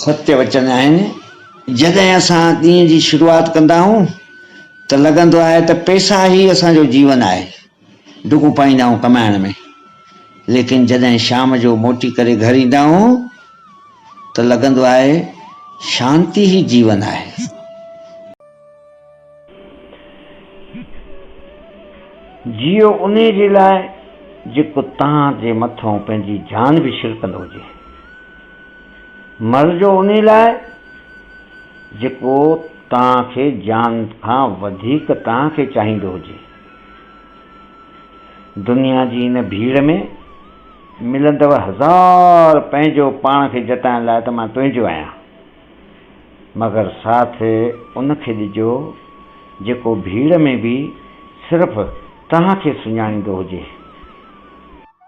ستيه وچن آهن. جڏهن اسان ڏينهن جي شروعات ڪندا آهيون ته لڳندو آهي ته پئسا ئي اسان جو جيون آهي، ڊڪون پائيندا آهيون ڪمائڻ ۾، ليڪن جڏهن شام جو موٽي ڪري گهر ايندا آهيون ته لڳندو آهي شانتي ئي جيون آهي. جيئو انهي جي لاء جيڪو توهان جي مٿئون پنهنجي جان به ڇڙڪندو هجي. مرجو انهي لاء جيڪو توهان کي جان کان وڌيڪ توهان کي چاهيندو هجي. دنيا جي هن ڀيڙ ۾ ملندؤ هزار پنهنجو پاڻ کي جتائڻ لاء ته مان تنهنجو آهيان. مگر ساٿ ان کي ڏجو جيڪو ڀيڙ ۾ به صرف توهان کي سڃاڻيندو هجي.